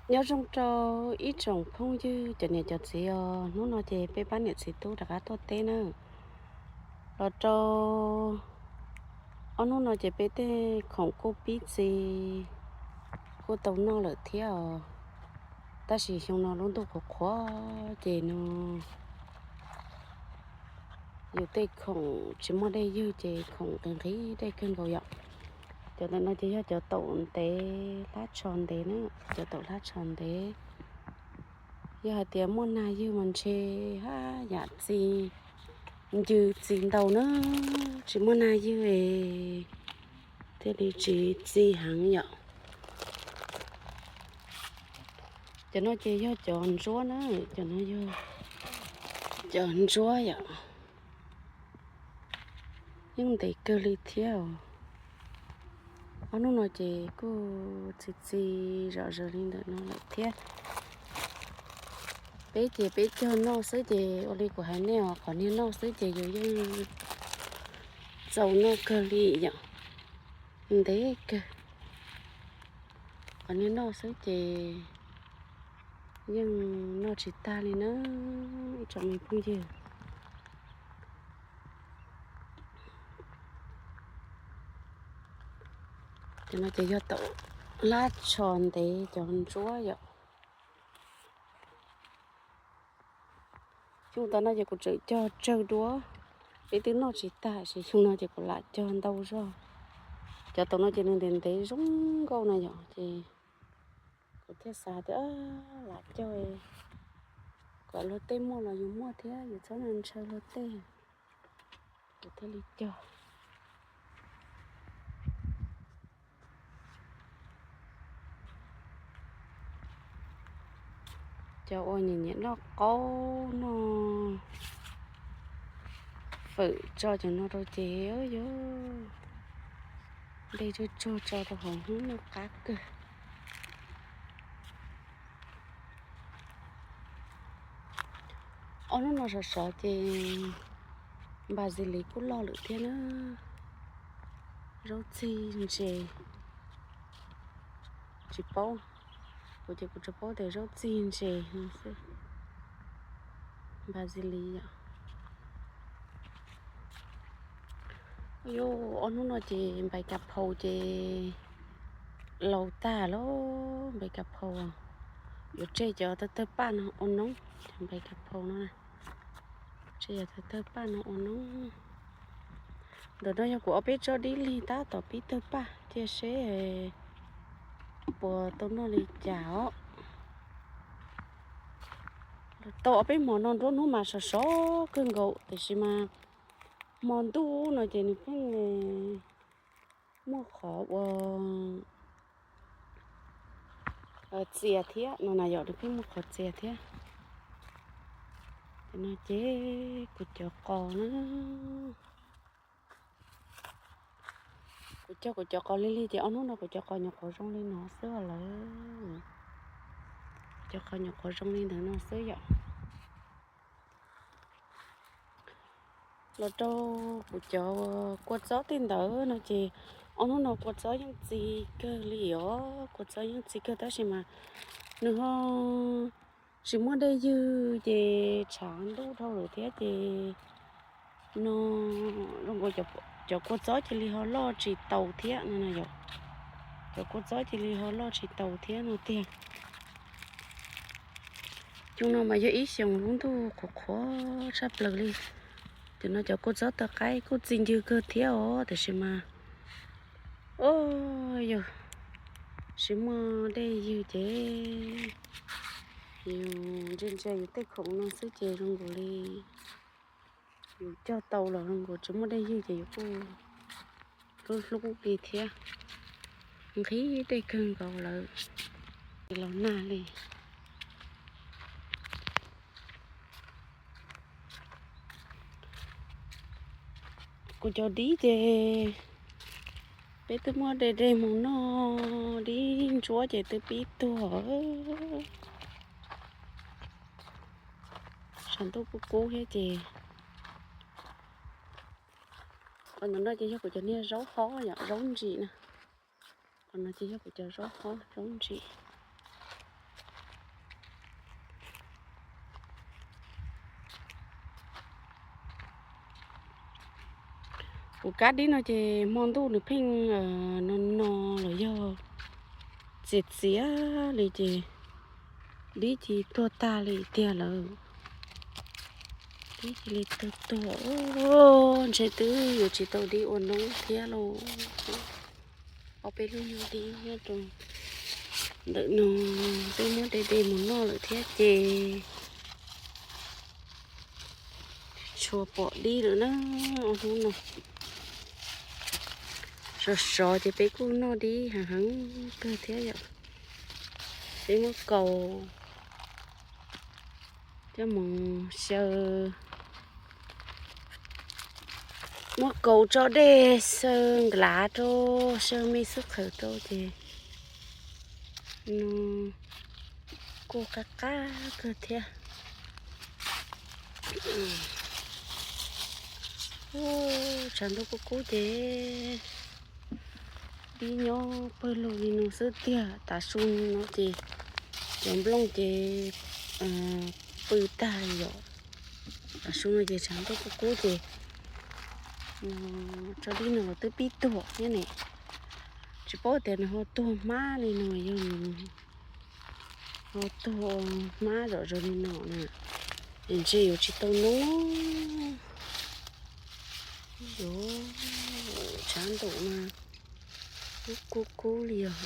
Nyob zoo rau ib tsoom phooj ywg cov niam cov txiv os, hnub no ces peb pab niam txiv tub rov qab tuaj teb na. Los rau ob hnub no ces peb tej khoom kuj pib txi, kuj tau noj lawm thiab os. Tab sis xyoo no lub ntuj qhuav qhuav ces no yus tej khoom tsis muaj dej ywg ces khoom nqhis nqhis dej kawg nkaus yom. Cov ntawm no ces yog cov taum ntev hlab tsho ntev na, cov taum hlab tsho ntev. Yog hais tias muaj nag ywg mas ntshe haj yam txi ncw txi ntau na, tsis muaj nag ywg es thiaj li tsis txi heev yom. Cov no ces yog cov ntsuab na, cov no yog cov ntsuab yom. Yeej ntev kawg li thiab os. Ob hnub no ces kuj txi txi zom zaws li ntawm no lawm thiab. Peb ces peb cog noj xwb ces ua li kuv hais nej os, qhov niag noj xwb ces yus yeej txaus noj kawg li yom. Ntev kawg. Qhov niag noj xwb ces yeej noj tsis tag li na, ib tsoom me phooj ywg. Cov no ces yog taum hlab tsho ntev cov ntsuab yom. Xyoo tas no ces kuv tseem cog tsawg duab, peb twb noj tsis tag, sis xyoo no ces kuv lam cog ntau zog. Cov taum no ces nws ntev ntev zoo nkauj na yom, ces kuv thiaj xav tias lam cog kom luag tej muaj los yus muaj thiab, yus txhob ntshaw luag tej. Kuv thiaj li cog. Cov uas nyiam nyiam noj qaub noj fawm tso cov no rau ces yog dej tsuag tsuag tso rau hauv hnub noj qab kawg. Ob hnub no sov sov ces npas xis lis kuj loj lawm thiab na. Zaub txig ntses, tsis paub, kuv ces kuv tsuas paub tias zaub txig ntses no xwb. Npas xis lis yom. Yus ob hnub no ces npais kas phaus ces laus tag lawm, npais kas phaus. Yuav tseg cov tawg tawg paj no ua noob, cov npais kas phaus no na, tseg cov tawg tawg paj no ua noob. Ntawm no yog kuv ob peb tsob dib lig tab tom pib tawg paj, cia seb puas tau noj li cas os. Tau ob peb hmo no nruab hnub mas sov sov kawg nkaus, tiam sis mas hmo ntuj no ces nws pheej muaj qhov ua txias thiab no na yom, nws pheej muaj qhov txias thiab. No ces kuv cov qos na, kuv cog kuv cov qos lig lig ces ob hnub no kuv cov qos nyuam qhuav zoo li no xwb lawm. Cov qos nyuam qhuav zoo li ntawd no xwb yom. Los rau kuv cov kua txob tej ntawd no ces ob hnub no kua txob yeej txi kawg li os, kua txob yeej txi kawg tab sis mas nws ho tsis muaj dej ywg ces tshav ntuj dhau lawm thiab ces no zoo nkaus cov kua txob cia li ho loj tsis taus thiab no na yom. Cov kua txob cia li ho loj tsis taus thiab no tiag. Xyoo no mas yog ib xyoos lub ntuj qhuav qhuav tshaj plaws li. Cov no cov kua txob taw qaib kuj txi ncw kawg thiab os, tiam sis mas o yog tsis muaj dej ywg ces yus ntsia ntsia yus tej khoom no xwb ces zoo nkaus li yus cog tau los zoo nkaus tsis muaj dej ywg ces yus kuj hlub hlub li thiab. Nqhis dej kawg nkaus lawm, los nag li. Kuv cov dib ces peb twb muab de de mus noj, dib ntsuab ces twb pib tuag. Tshav ntuj kub kub thiab ces, qhov ntawm no ces yog kuv cov niag zaub hob yom, zaub ntsim na. Qhov no ces yog kuv cov zaub hob zaub ntsim. Kuv kab dib no ces hmo ntuj nws pheej no no los yog txias txias li ces dib cia li tuag tag li tiag lawm. Dib cia li tuag tuag, ntshe twb yuav tsis tau dib ua noob thiab lauj. Ob peb lub nyuag dib nyob rau ntawm no, twb muab de de mus noj lawm thiab ces tsis tshua pom dib lawm na. Ob hnub no sov sov ces peb kuj noj dib heev heev kawg thiab yom. Peb muab kaus coj mus xyaw, muab kaus tso dej xyaw nklav rau, xyaw me xwb qhawv rau ces no kuj qab qab kawg thiab. Tshav ntuj kub kub ces dib nyob pawg lug li no xwb tiag. Tav su no ces cov nplooj ces pw tag li yom. Tav su no ces tshav ntuj kub kub ces tso dib no los twb pib tuag thiab ne. Tsis paub tias nws ho tuag hmab li no, yog nws ho tuag hmab zom zaws li no na, es ntshe yuav tsis tau noob. Yuav tshav ntuj mas kub kub kub li os.